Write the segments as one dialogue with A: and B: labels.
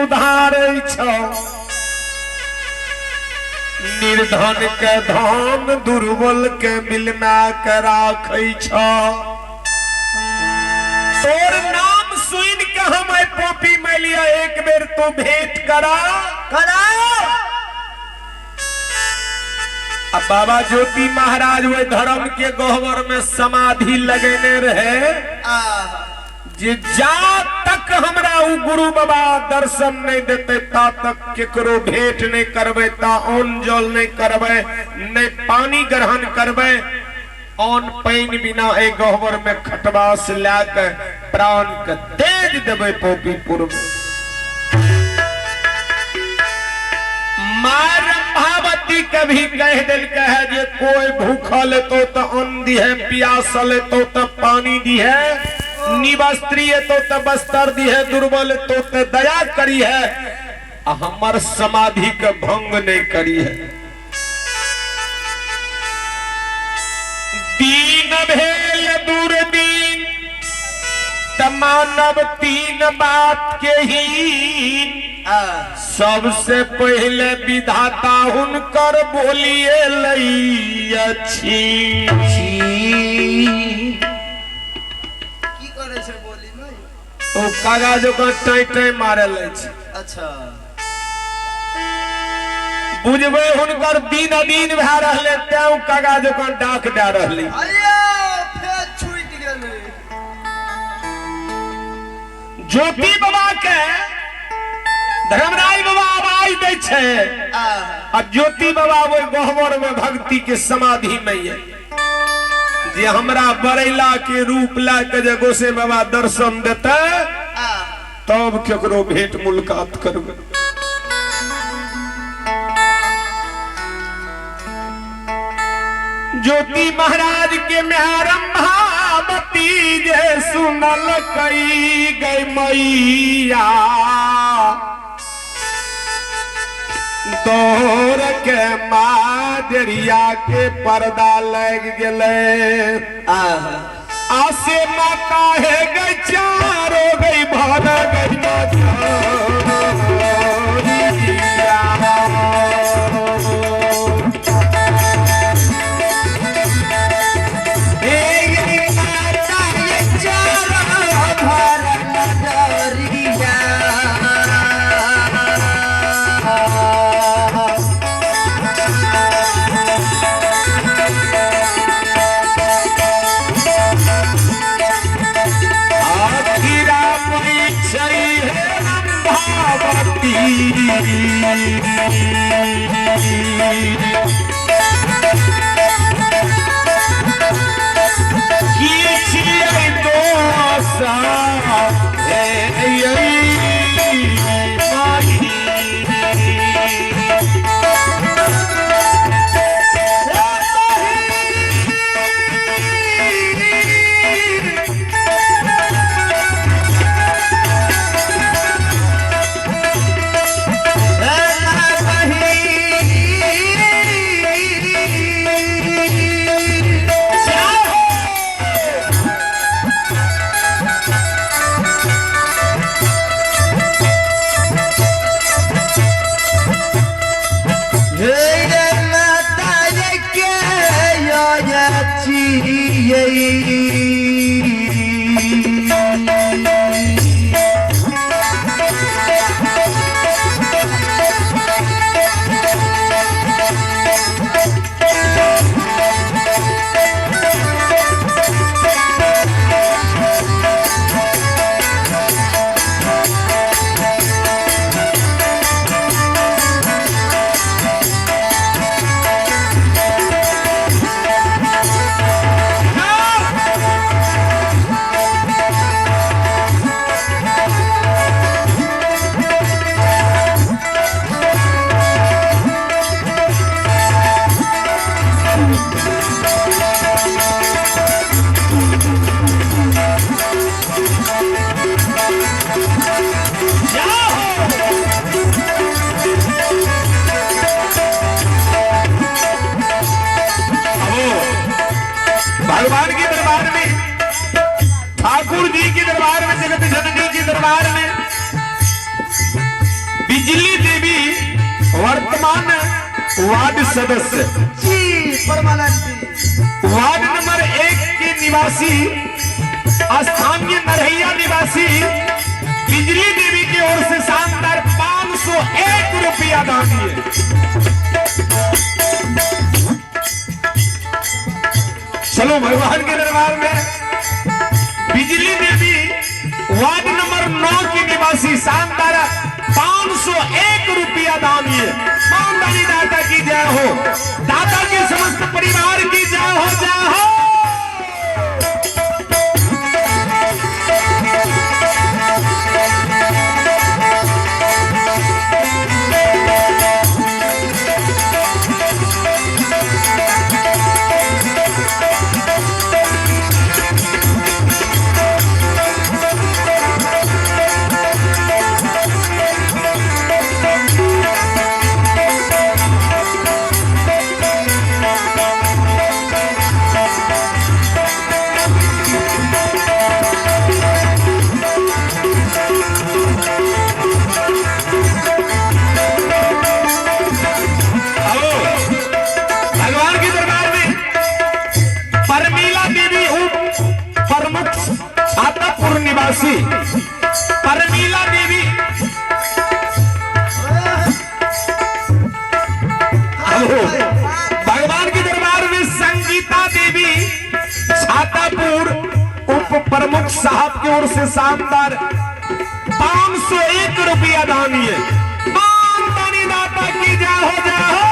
A: सुधारै छौ, निर्धन के धन दुर्बल के मिलना के राखै छौ। तोर नाम सुन के हम आई पोपी में लिया, एक बेर तू भेंट करा
B: करा।
A: अब बाबा ज्योति महाराज वही धर्म के गहवर में समाधि लगेने रहे जे जा तक हमरा उ गुरु बाबा दर्शन नहीं देते ता तक केकरो भेंट नहीं करबे, ता अन्न जल नहीं करबे, नहीं पानी ग्रहण करबे। अन्न पानि बिना ए गहवर में खटवास लए के प्राण के तेज देबे पोपीपुर में। मां रंभावती कभी कह दिल है जे कोई भूखल तो अन्न दी है, प्यासल तो पानी दी है, निवस्त्री तो बस्तर दी है, दुर्बल तो दया करी है, हमर समाधि के भंग नहीं करी है। दीन भेल दुर्दीन त मानव तीन बात के हीन, सबसे पहले विधाता हुनकर बोलिए लई अच्छी।
B: की करे छै बोली में?
A: ओ कागज ओकर टाइ टाइ मारे लै छै।
B: अच्छा
A: बुझबै हुनकर दिन अदीन भए रहलै तैं ओ कागज ओकर डाक दए रहलै।
B: अयो फेर छूटि गेलै।
A: ज्योति बाबा के धर्मराय बाबा आवाज दै छै आ ज्योति बाबा ओहि गहबर में भक्ति के समाधि में ये जे हमरा बरैला के रूप ला के जे गोसे बाबा दर्शन देते तब केकरो भेंट मुलाकात करबै। ज्योति महाराज के रंभावती जे सुनल कई गई मैया, दौड़ के माजरिया के पर्दा लग गेलै। आसे माता है गई चारो गई भर गई बिजली देवी वर्तमान वार्ड सदस्य
B: जी परमानंदी
A: वार्ड नंबर 1 के निवासी, स्थानीय नरहिया निवासी बिजली देवी की ओर से शानदार 501 रुपया दान दिए। चलो भगवान के दरबार में बिजली देवी वार्ड नंबर 9 की निवासी शानदार 501 रुपया दान दिए। मानदानी दाता की जय हो, दाता के समस्त परिवार की जय हो, जय हो। आओ भगवान के दरबार में परमीला देवी उप प्रमुख छातापुर निवासी परमीला देवी। आओ भगवान के दरबार में संगीता देवी छातापुर उप प्रमुख साहब की ओर से शानदार 501 रुपया दान ये। मानदानी दाता की जय हो, जय हो।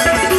B: Thank you.